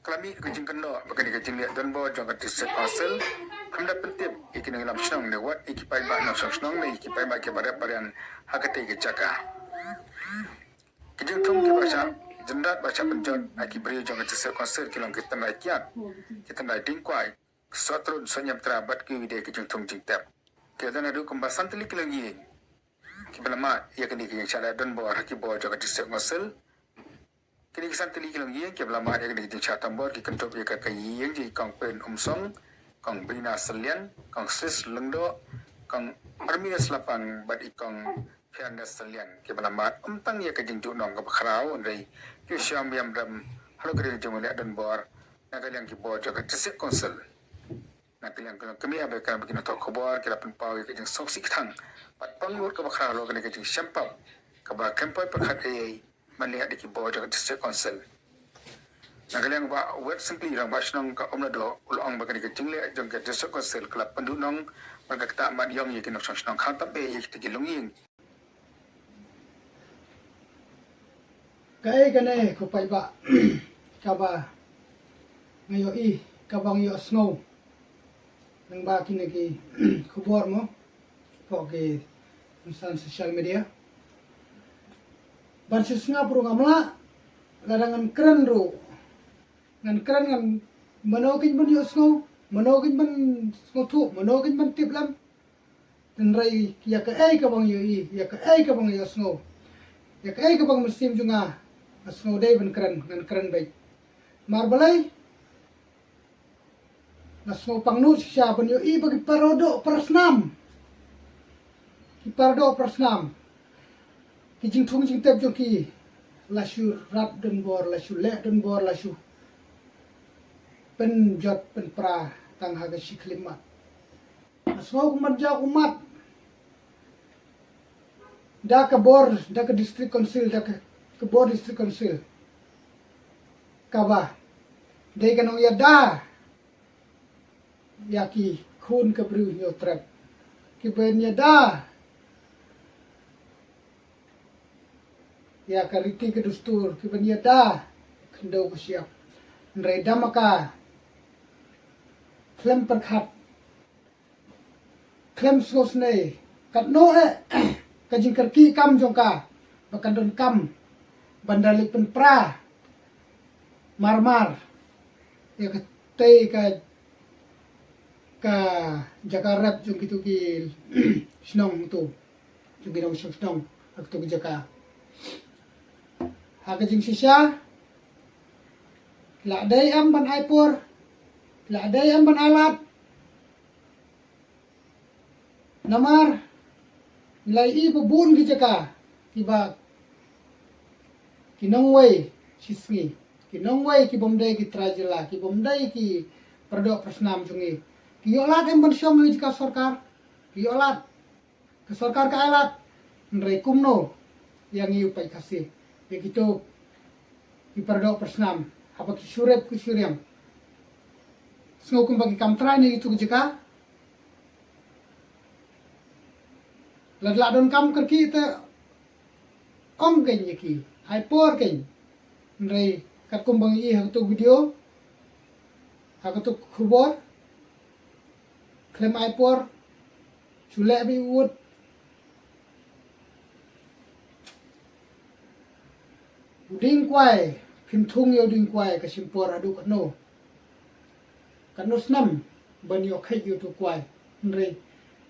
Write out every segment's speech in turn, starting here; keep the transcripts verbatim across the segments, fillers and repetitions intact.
Ka la mih ka jingkynnoh ba kane ka jingleh donbor jong ka District Council kam da pyntip ïa ki nongïalam shnong ne wat ïa ki paidbah nongshong shnong ne ïa ki paidbah kiba rep ba riang ha katei ka jaka. Ki jingthung kiba shah jyndat ba shah pynjot ha ki briew jong ka District Council ki long ki tynrai kiad, ki tynrai dieng kwai, soh trun, soh ñiamtra bad kiwei de ki jingthung jingtep. Ki la don haduh kumba san tylli ki longïing kiba la mad ïa kane ka jingshah leh donbor ha ki bor jong ka District Council. Kine ki san tylli ki longïing kiba la mad ïa kane ka jingshah donbor ki kynthup ïa ka, ka ïing jong i Kong Prin Umsong, Kong Brina Syllian, Kong Sis Lyngdoh, Kong Armina Slapang bad i Kong Fairness Syllian, kiba la mad ym tang ïa ka jingduhnong kaba khraw hynrei ki shong biang rem halor ka jingïaleh donbor na ka liang ki bor jong ka District Council. Na ka liang ka long kmie ba ka, ba ki nongthoh khubor ki la pynpaw ïa ka jingsngewsih kthang bad pang lut kaba khraw halor kane ka jingshempap kaba khlem poi pyrkhat ei ei ban leh da ki bor jong ka District Council. Na ka liang Bah Wet Syngkli, Rangbah Shnong ka Umladoh, u la ong ba kane ka jingleh jong ka District Council ka la pynduhnong bad ka ktah mat ïong ïa ki nongshong shnong khamtam eh ïa kita ki longïing. Kaei kane ko paidbah kaba nga ïohi, kaba nga ïohsngew lyngba kine ki khubor mo, hapoh ki nongsan social media. Ban shu sngap ruh ngam lah, lada ngan kren ruh ngan kren ngan, mano kein ban ïohsngew, mano kein ban sngewthuh, mano kein ban tip lem. Hynrei ïa kaei kaba nga ïohi, ïa kaei kaba nga ïohsngew, ïa kaei kaba ka mynsiem jong nga, nga sngew dei ban kren, ngan kren beit. Namar balei? Nga sngew pangnud shisha ban ïohi ba ki para doh para snam, ki para doh para snam, ki jingthung jingtep jong ki la shu rat donbor, la shu leh donbor, la shu pynjot pynpra tang ha ka shi khyllipmat. Nga sngew kumba jaw ummat da ka bor, da ka District Council, da ka, ka bor District Council, kaba dei ka nongïada ïa ki khun ka briew Hynñiewtrep, kiban ïada ïa ka riti ka dustur, kiban ïada khyndew ka shyiap. Hynrei da ma ka khlem pyrkhat, khlem sngewsynei, katno eh ka jingkyrkieh kam jong ka ba kan donkam ban da leit pynpra marmar ïa katei ka, ka jaka rep jong kitu ki shnong tu, jong ki nongshong shnong ha kitu ki jaka. Ha ka jingshisha ki la dei em ban ai por, ki la dei em ban ai lad. Namar ngi la ïohi ba bun ki jaka kiba ki nongwei shisngi, ki nongwei ki bym dei ki trai jylla, ki bym dei ki para doh para snam jong ngi, ki ïoh lad em ban shong ha jaka sorkar, ki ïoh lad, ka sorkar ka ai lad. Hynrei kumno ïa ngi u paid Khasi, ïa kito ki para doh para snam, haba ki shu rep ki shu riam, sngew kumba ki kam trai na kito ki jaka. Lada la donkam kyrkieh te ong kein ïa ki, ai por kein. Hynrei katkum ba ngi ïohi ha kato video, ha kato khubor, khlem ai por, shu leh beit u wut. U dieng kwai, phim thung ïa u dieng kwai ka shim por haduh katno, katno snem ban ïoh kheit ïa uto u kwai. Hynrei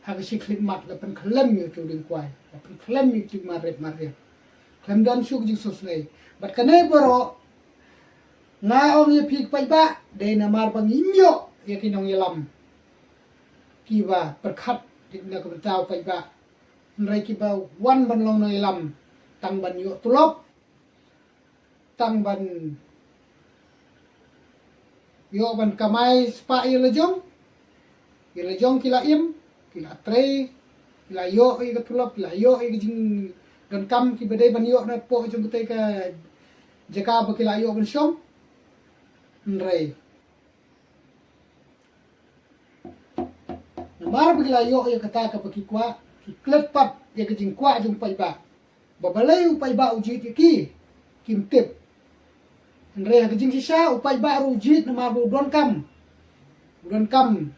ha ka shi khyllipmat la pynkhlem ïa uto u dieng kwai, la pynkhlem ïa uto u mar rep mar riam. Khlem don shuh ka jingsngewsynei. Bad kane baroh nga ong ïa phi ki paidbah, dei namar ba ngim ïoh ïa ki nongïalam kiba pyrkhat na ka bynta u paidbah. Hynrei kiba wan ban long nongïalam tang ban ïoh tulop, tang ban ïoh ban kamai spah ïa la jong, ïa la jong ki la im, ki la trei, ki la ïoh ïa ka tulop, ki la ïoh ïa ka jingdonkam kiba dei ban ïoh napoh jong katei ka jaka ba ki la ïoh ban shong. Hynrei namar ba ki la ïoh ïa kata kaba ki kwah, ki klet pat ïa ka jingkwah jong u paidbah. Ba balei u paidbah u jied ïa ki, kim tip. Hynrei ha ka jingshisha u paidbah ruh u jied namar ba u donkam, u donkam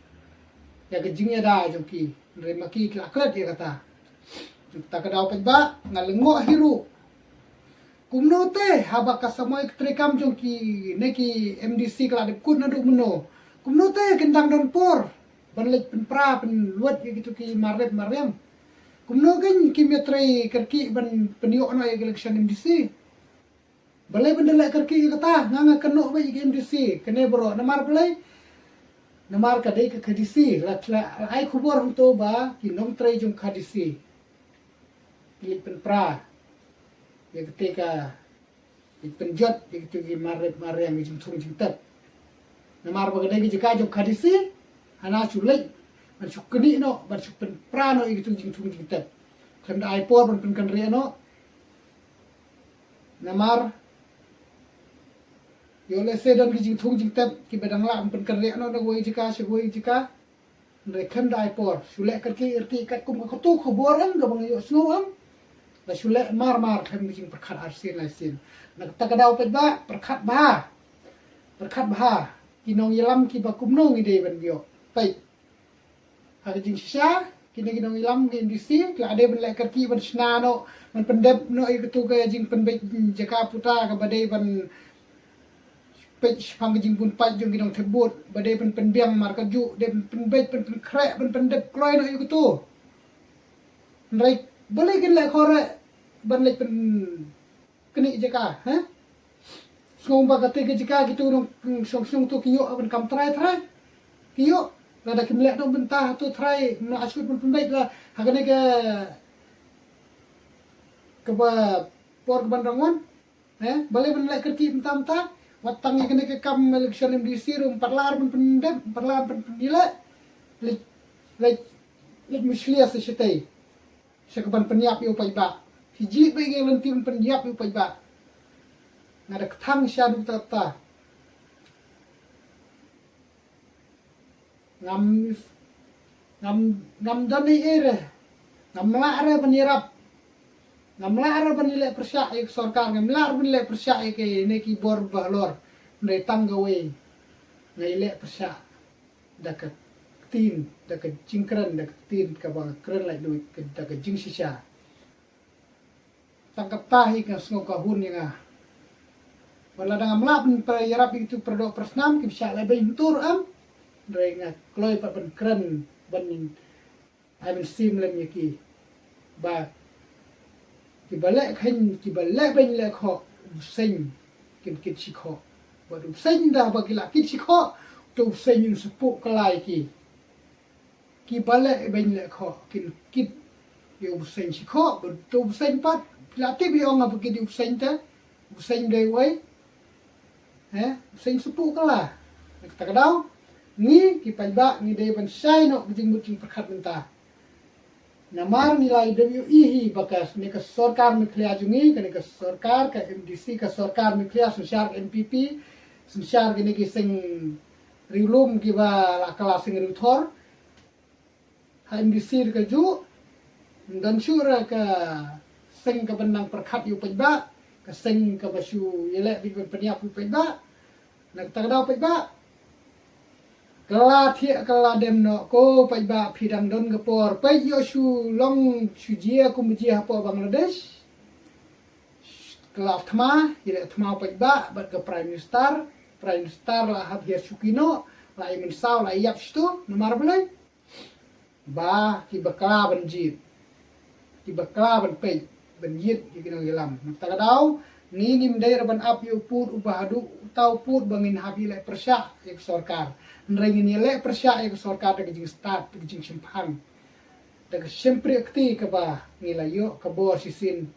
ïa ka jingïada jong ki. Hynrei ma ki ki la klet ïa kata. Kata ka daw paidbah nga lyngngoh hi ruh. Kumno te haba ka samoi ka treikam jong ki ne ki M D C ka la dep kut naduh mynno? Kumno te kin dang don por ban leit pynpra pynwad ïa kito ki mar rep mar riang? Kumno kein kim ïatrei kyrkieh ban pynïoh noh ïa ka election M D C? Balei ban da leh kyrkieh ïa kata? Nga nga kynnoh beit ïa ka M D C kane baroh. Namar balei? Namar ka dei ka K D C. La, la, la ai khubor hangto ba ki nongtrei jong K D C ki leit pynpra ïa kata ka, leit pynjot ïa kito ki mar rep mar riang, ki jingthung jingtep. Namar ba ka dei ka jaka jong K D C, hana shu leit ban shu knieh noh, ban shu pynpra noh ïa kito ki jingthung jingtep. Khlem da ai por ban pynkynriah noh. Namar ïoh lehse don ki jingthung jingtep kiba dang lah ban pynkynriah noh na kawei ka jaka sha kawei ka jaka. Hynrei khlem da ai por, shu leh kyrkieh kyrkieh katkum ka katu khubor em kaba nga ïohsngew em. La shu leh mar mar khlem ka jingpyrkhat arsien laisien. Na kata ka daw paidbah, pyrkhat bha. Pyrkhat bha. Ki nongïalam kiba kumno ngi dei ban ïoh. Peit. Ha ka jingshisha, kine ki nongïalam ki M D C ki la dei ban leh kyrkieh ban shna noh, ban pyndep noh ïa katu ka jingpynbeit jaka puta kaba dei ban peit shaphang ka jingbun paid jong ki nongthep vote, ba dei ban pynbiang markatjuh, dei ban pynbeit, ban pynkhreh, ban pyndep kloi noh ïa katu. Hynrei balei kin leh khore ban leit pyn knieh jaka, ha? Sngewbha kata ka jaka kitu nong song song tu ki ïoh ban kam trai trai. Ki ïoh, lada kim leh nong bynta tu trai, na asut ban pynbeit la ha kane ka, kaba por kaban rangwan. Eh, balei ban leh kyrkieh mynta mynta? Wat tang ïa kane ka kam election M D C ruh parlar ban pyndep, parlar ban pynleh. Leit, leit, leit mushlia sa shatei. Sha kaban pynïap ïa u paidbah. Ki jied beit ïa lynti ban pynïap ïa u paidbah. Nga da kthang sha duk ta ta. Ngam, ngam, ngam don ei ei re. Ngam lah re ban ïarap. Ngam lah re ban ïaleh pyrshah ïa ka sorkar, ngam lah re ban ïaleh pyrshah ïa kine ki bor bahalor. Hynrei tang kawei nga ïaleh pyrshah da ka ktien, da ka jingkren, da ka ktien kaba nga kren laitluid, da ka jingshisha. Tang kata hi ka sngew ka hun ïa nga. Wat la dang ngam lah ban ïarap ïa kitu ki paradoh parasnam kim shah leh beiñ hyntur em. Hynrei nga kloi pat ban kren ban ai mynsiem lem ïa ki. Ba kiba leh kheiñ, kiba leh beiñ leh khoh, u bseiñ kin kit shi khoh. Bad u bseiñ da ba ki la kit shi khoh, to u bseiñ un sa puh kylla ïa ki. Kiba leh beiñ leh khoh kin kit ïa u bseiñ shi khoh, bad to u bseiñ pat ki la tip ïa ong ba kit ïa u bseiñ te, u bseiñ dei uei. He, u bseiñ sa puh kylla. Na kata ka daw ngi ki paidbah ngi dei ban shai noh ka jingmut jingpyrkhat mynta. Namar ngi la ïohi hi ba kane ka sorkar Meghalaya jong ngi, kane ka sorkar ka M D C, ka sorkar Meghalaya synshar N P P, synshar kine ki seng riewlum kiba la kylla seng riewthor. Ha M D C ruh kajuh, ym don shuh ruh ka seng kaban nang pyrkhat ïa u paidbah, ka seng kaba shu ïaleh bad ban pynïap ïa u paidbah. Na kata ka daw paidbah, kylla thiah kylla dem noh ko paidbah, phi dang don ka por. Peit ïoh shu long shu jia kum jia hapoh Bangladesh. Kylla thma, ïaleh thma u paidbah bad ka Prime Minister. Prime Minister la hap hiar shuki noh, la ïa mynsaw, la ïa ïap shitu. Namar balei? Ba kiba kylla ban jied, kiba kylla ban peit, ban jied ïa ki nongïalam. Na kata ka daw ngi ngim dei ruh ban ap ïa u pud uba haduh uta u pud ba ngin hap ïaleh pyrshah ïa ka sorkar. Hynrei ngin ïaleh pyrshah ïa ka sorkar da ka jingstad, da ka jingshemphang, da ka shympriahkti kaba ngi la ïoh ka bor shisien,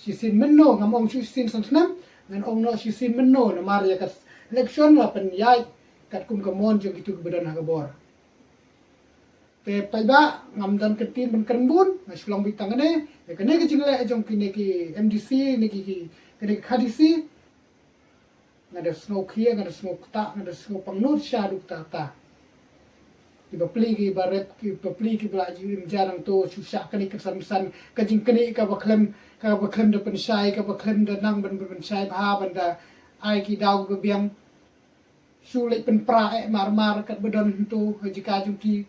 shisien mynno, ngam ong shu shisien san snem, ngan ong noh shisien mynno, namar ïa ka election la pynïaid katkum ka mon jong kitu kiba don ha ka bor. Te paidbah, ngam don kyntien ban kren bun, nga shu long beit tang kane. Ïa kane ka jingleh jong kine ki M D C ne ki, ki, kane ki K D C, nga da sngew khia, nga da sngew ktah, nga da sngew pangnud sha duk ta ta. Ki bapli ki barep, ki bapli kiba la ju im ja nangto, shu shah kane ka san san, ka jingkane kaba khlem, kaba khlem da pynshai, kaba khlem da nang ban, ban pynshai bha ban da Ai ki daw ba biang. Shu leit pynpra eh mar mar kat ba don hyntu ha jaka jong ki.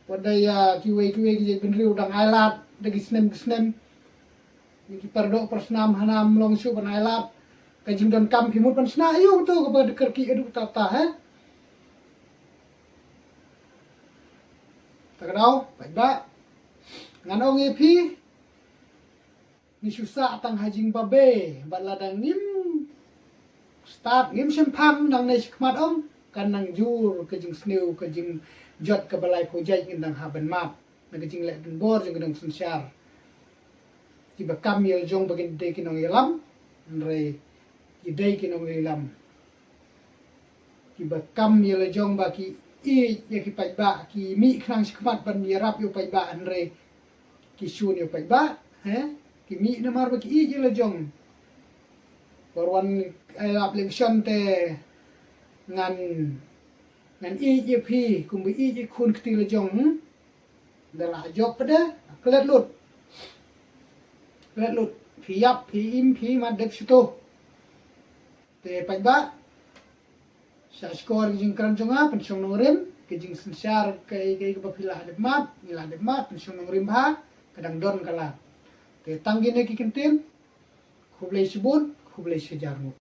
Wat da ïa kiwei kiwei ki jait bynriew dang ai lad da ki snem ki snem. Ki pardoh parsnam hanam long shu ban ai lad. Ka jingdonkam phi mut ban shna ïa u to ka ba dker ki adu ta ta he. Ta ka daw, paidbah. Ngan ong ïa phi. Ngi shu sah tang ha jingbabe bad lada ngim stad ngim shemphang nangne shakhmat ong kan nang jur ka jingsniew ka jingjot ka ba laiphew jait ngin dang hap ban mad na ka jingleh donbor jong ka dang synshar. Ki ba kam ïa la jong ba kin dei ki nongïalam hynrei ki dei ki nongïalam. Ki ba kam ïa la jong ba ki ïeit ïa ki paidbah ki mih khnang shakhmat ban ïarap ïa u paidbah hynrei ki shun ïa u paidbah he ki mih namar ba ki ïeit ïa la jong. Ba wan ai lap election te ngan ngan ïeit ïa phi kumba ïeit ïa khun kti la jong. Da la jop pde klet lut klet lut phi ïap phi im phi mat dep shuto. Te paidbah. Sha skor ki jingkren jong nga pynshong nongrim ki jingsynshar ka ei ka ei kaba phi lah dep mad ngi lah dep mad pynshong nongrim bha ka dang don ka la. Te tang kine ki kyntien. Khublei shibun khublei shihajar nguh.